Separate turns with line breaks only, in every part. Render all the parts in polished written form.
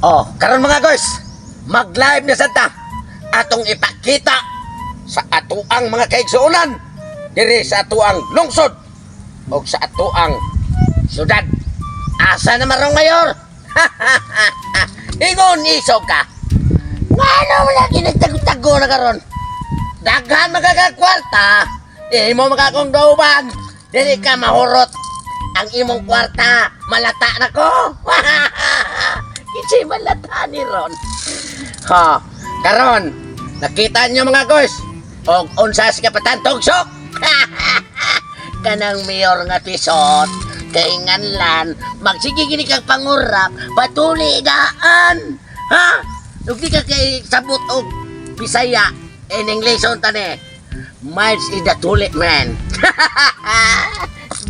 Oh, karon mga guys, mag-live na sad ta. Atong ipakita sa atuang mga kaigsuonan diri sa atuang lungsod o sa atuang syudad. Asa na marong mayor? Ingon isog ka. Ngano mo lagi nagtago-tago na karon? Daghan magkakakwarta, imo makakong dauban. Dili ka mahurot. Ang imong kwarta, malata na ko. Kasi malata ni Ron. Ha, karon, nakita niyo mga guys, og unsa si Kapitan Tugsok. Kanang mayor nga pisot, kay nganlan, magsige gini kang pangurap, patuli daan. Ha? Ug di ka kay sabot og Bisaya, in English on tani. Miles is the tulip man.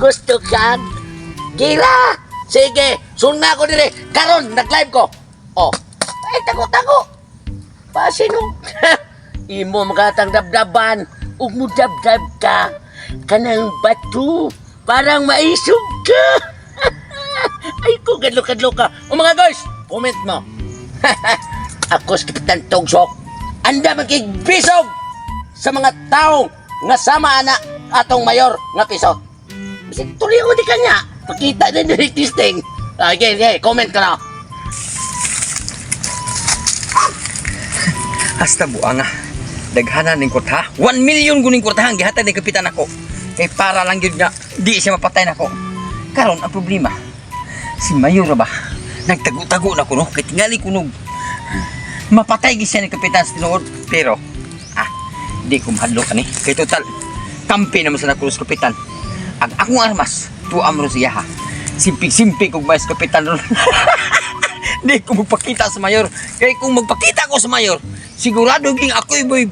Gusto ka? Gira! Sige, sunna ko dire. Karon, nag-live ko. Oh. Ay, tago-tago. Pasino? Imo makatang dabdaban. Ug mo dabdab ka. Kanang bato. Parang maisog ka. Ay ko, kadlo-kadlo ka. O mga guys, comment mo. Ako si Kapitan Tugsok. Anda makigbisog sa mga tao nga sama ana atong mayor nga piso. Bisag tuloy ko di kanya. Pakita din yung testing. Okay, okay, comment ka na.
Hasta buanga. Daghanan ning kwarta. 1 million guning kwarta ang gihatag ni kapitan ako. Kay para lang gyud nga di siya mapatay nako. Karon ang problema. Si Mayor ra ba? Nagtago-tago na kuno kay tingali kunog. Mapatay gyud siya ni kapitan sa tinuod. Pero di ko mahadlok ani. Kay total kampi naman sa nakulos kapitan. Ang akong armas, tuam ro siya ha. Simpig-simpig kog mais kapitan ron. Di ko magpakita sa mayor. Kay kung magpakita ko sa mayor, sigurado ging ako'y boy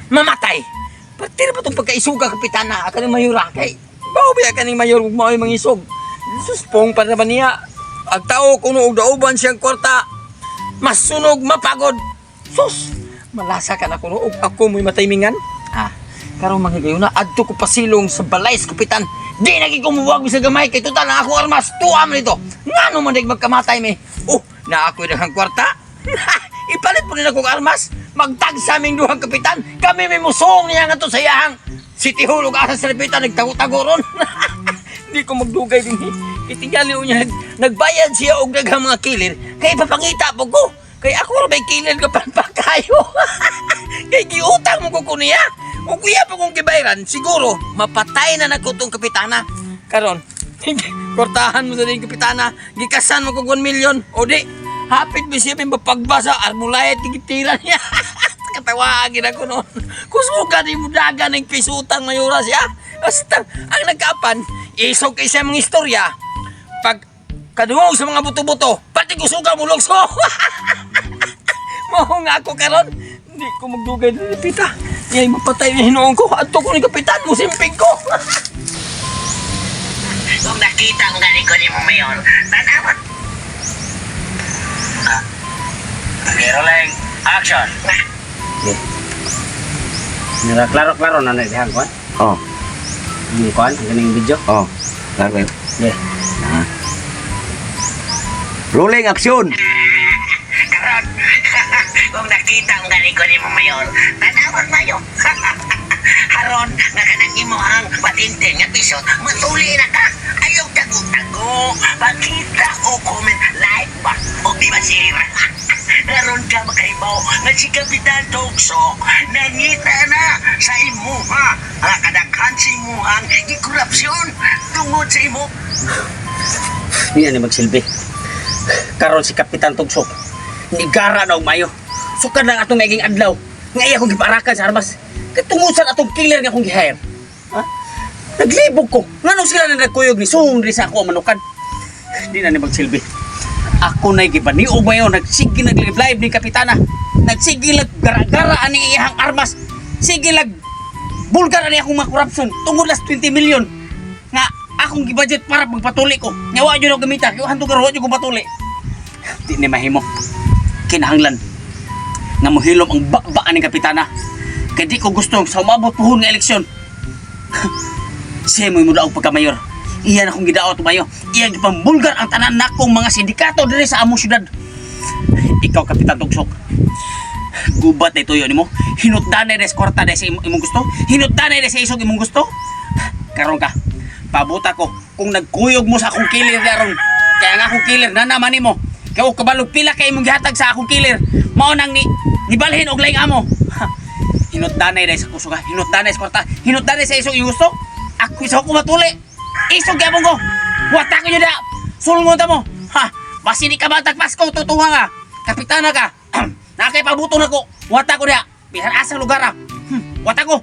mamatay. Pati na ba itong pagkaisuga, kapitana? Aka ng mayor, ah. Kay, bao ba ka ng mayor kung mao'y mangisog? Suspong pa naman niya. Ang tao kung og dauban siyang kwarta, masunog, mapagod. Sus! Malasa ka na kuno og ako mo'y mataymingan. Ah, karon mga gayon na adto ko pasilong sa balay sa kapitan. Di na gid ko muwag sa gamay kay total ang akong armas tuam nito. Ngano man dig magkamatay mi? Oh, na ako'y daghang kwarta. Ipalit po nila kong armas. Magtag sa aming duhang kapitan. Kami may musong niya nga to sa iyahang City Hall ug asa sa kapitan nagtago-tago ron. Di ko magdugay din eh. Itingali niya, nagbayad siya og daghang mga kilir, kay ipapangita po ko. Kay ako ra may kilir ka pakayo. Kay giutang mo ko niya. Ug iya pa kong gibayran, siguro mapatay na nako tong kapitana. Karon, kortahan mo sa din kapitana, gikasan mo kog 1 million. O di, hapit mi siya may mapagbasa, armulayat gitira niya. Katawagin ako noon. Kusuga di mo daga ng pisutang mayura siya. Basta, ang nagkaapan, isog kay siya mga istorya. Pag kadungog sa mga buto-buto, pati kusuga mo lukso. Mao nga ako karon. Hindi ko magdugay na pita. Ngay mapatay ni hinuon ko. Adto ko ni kapitan mo simpig ko.
Kung nakita ang gani ko ni mo mayor, tanawat.
Okay, rolling. Action.
Nira klaro-klaro na na dihang kuan.
Oh,
Ang kuan, ang ganing video.
oh. Klaro.
Yeah.
Rolling action.
Karon, kung nakita ang gani ko ni mo mayor, tanawat mayo. Haron, nga kanang imuhang patinte nga pisot, matuli na ka. Ayaw tago-tago. Pakita o comment, like ba? O di ba sir? Karon ka makahibaw nga si Kapitan Togsok nangita na sa imuha ang kadaghan sa imuhang gikorupsyon tungod sa imo.
Niya ni magsilbi. Karon si Kapitan Tugsok. Nigara na og mayo. Sukad lang atong naging adlaw. Nga iya kong giparakan sa armas. Katungod sa atong killer nga akong gihire. Ha? Naglibog ko. Nganong sila na nagkuyog ni sung diri sa ako ang manukan. Di na ni magsilbi. Ako na'y gibaniog mayo. Nagsige naglive ni Kapitana. Nagsige lag gara-gara ani iyang armas. Sige lag bulgar ani akong mga corruption. Tungod las 20 million nga akong gibudget para magpatuli ko. Nga wa jud ako gamita, kay hantog karon wa jud ko patuli. Di ni mahimo. Kinahanglan nga mohilom ang bakba ni kapitana. Kay di ko gusto sa umabot puhon nga eleksyon. Siya mo'y mudaog pagka-mayor. Iyan akong gidaot mayo. Iya gipambulgar ang tanan nakong mga sindikato diri sa among syudad. Ikaw, Kapitan Tugsok. Gubat na ituyo nimo. Hinutdan na des kwarta des sa imong gusto. Hinutdan na des sa isog imong gusto. Karon ka. Pabuta ko kung nagkuyog mo sa akong killer daron. Kaya nga akong killer na naman nimo. Kaya og kabalog pila kay imong gihatag sa akong killer. Mao nang ni nibalhin og laing amo. Ha. Hinutdanay dahil sa kusog ha. Hinutdanay sa kwarta. Hinutdanay sa isog imong gusto. Ako isa ko matuli. Isog gyapon ko. Wata ko da. Sulngon ta mo. Ha. Basi di ka matag Pasko tutuwa nga. Kapitana ka. Nakay pabuto na ko. Wata ko da. Bisan asang lugar ha. Wata ko.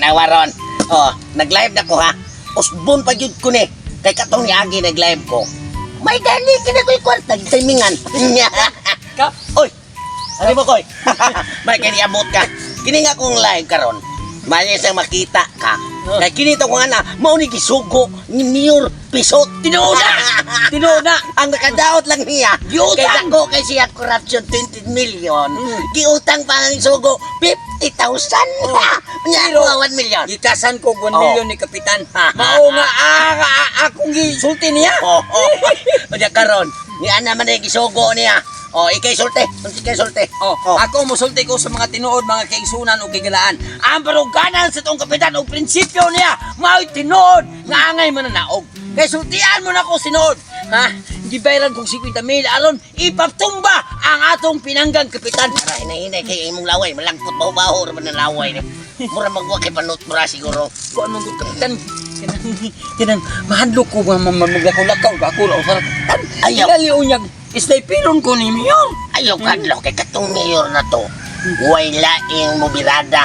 Nawaron. Oh, nag-live na ko ha. Usbon pa gyud ko ni. Kay katong niagi nag-live ko. May gani kini ko'y kwarta timingan.
Kap.
Oy. Ano mo koy? May kini abot ka. Kini nga kong live karon. May isang makita ka. Kay kini to nga na mao ni gisugo ni Mayor Pisot.
Tinuod na! Tinuod na!
Ang nakadaot lang niya.
Giutang!
Kay dako kay siya corruption 20 million. Giutang pa ang sugo 50,000. Nya
Pero-
ako 1 million.
Gitasan ko 1
Oh.
million ni Kapitan. Mao nga akong gisulti niya.
Oh, oh. Unya karon, ni ana man ay gisugo niya. Oh, ikay sulte, ikay sulte.
Oh, ako mosulti ko sa mga tinuod, mga kaigsunan o kigalaan. Ang baruganan sa tong kapitan og prinsipyo niya, mao'y tinuod nga angay mananaog. Kay sultian mo na ko sinuod. Ha? Gibayran kog 50 mil aron ipatumba ang atong pinanggang kapitan.
Tara, hinay-hinay kay imong laway, malangkot baho-baho ra man ang laway ni. Mura magwa kay panut mura siguro.
Kuan man gud kapitan. Kanang kanang mahadlok ko nga maglakaw-lakaw ba ako ra sa kapitan.
Ayaw.
Tingali unyag sniperon ko ni Mayor.
Ayaw kadlok kay katong mayor na to. Way laing mobirada.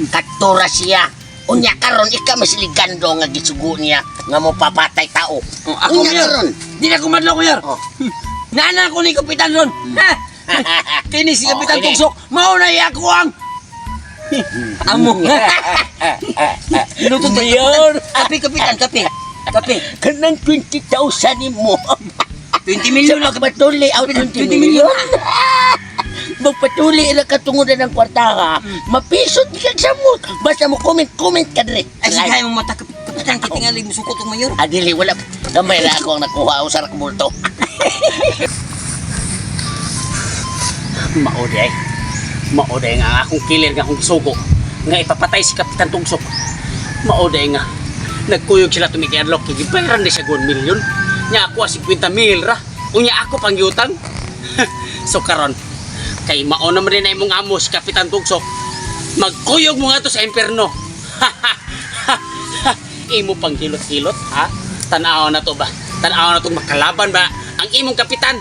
Katura siya. Unya karon ika masiligando nga gisugo niya nga mo papatay tao.
Oh, ako
Unya
Mayor.
karon.
Di na ko madlok Mayor.
Oh.
Nana ko ni Kapitan ron. Ha? Kini si
Oh,
Kapitan
kini.
Tugsok, mao na ako ang amo. Luto
Mayor.
Kape, Kapitan, kape. Kape.
Kanang 20,000 nimo.
20 million
Sa
na
magpatuli out 20
20
million.
million.
Magpatuli na katungod na ng kwarta ha. Mapisot ka sa mo. Basta mo comment, comment ka dire.
Ay, sige mo mata, Kapitan, kitingali mo sukot og mayor.
Adili, wala. Gamay ra ako ang nakuha o sa bulto.
Mao di ay. Mao di ay nga ang akong killer nga akong gisugo nga ipapatay si Kapitan Tugsok. Mao di ay nga nagkuyog sila tumikiadlok kay gibayaran di siya 1 million. Nya ako 50 mil ra. Unya ako pang giutang. So karon kay mao naman din na imong amo si Kapitan Tugsok. Magkuyog mo nga to sa impierno. Imo pang hilot-hilot ha? Tan-aw na to ba? Tan-aw na tong makalaban ba ang imong kapitan?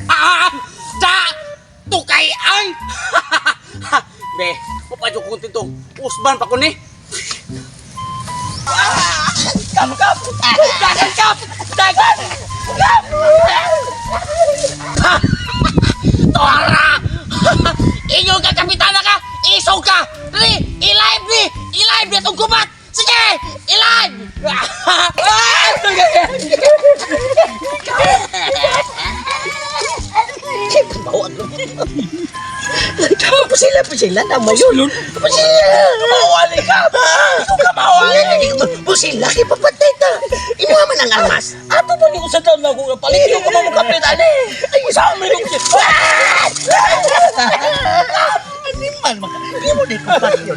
Ah! Da! Tukay ang! Be, upadyo ko tito. Usban pa ko ni. Kap, kap! Dagan, kap! Dagan! Kap! Ha! Tora! Inyo ka, kapitana ka! Isaw ka! Dali! I-live ni! I-live ni itong gubat! Sige! I-live!
Pusila, pusila na mayon. Pusila!
Kamawali ka! Ikaw kamawali!
Pusila, kay papatay ta. Imo man ang armas.
Ato pa ni ko sa taon na ko palit yung kamamo kapitan eh. Ay, sa amin yung
Animal, maka. Di mo di ko patyon.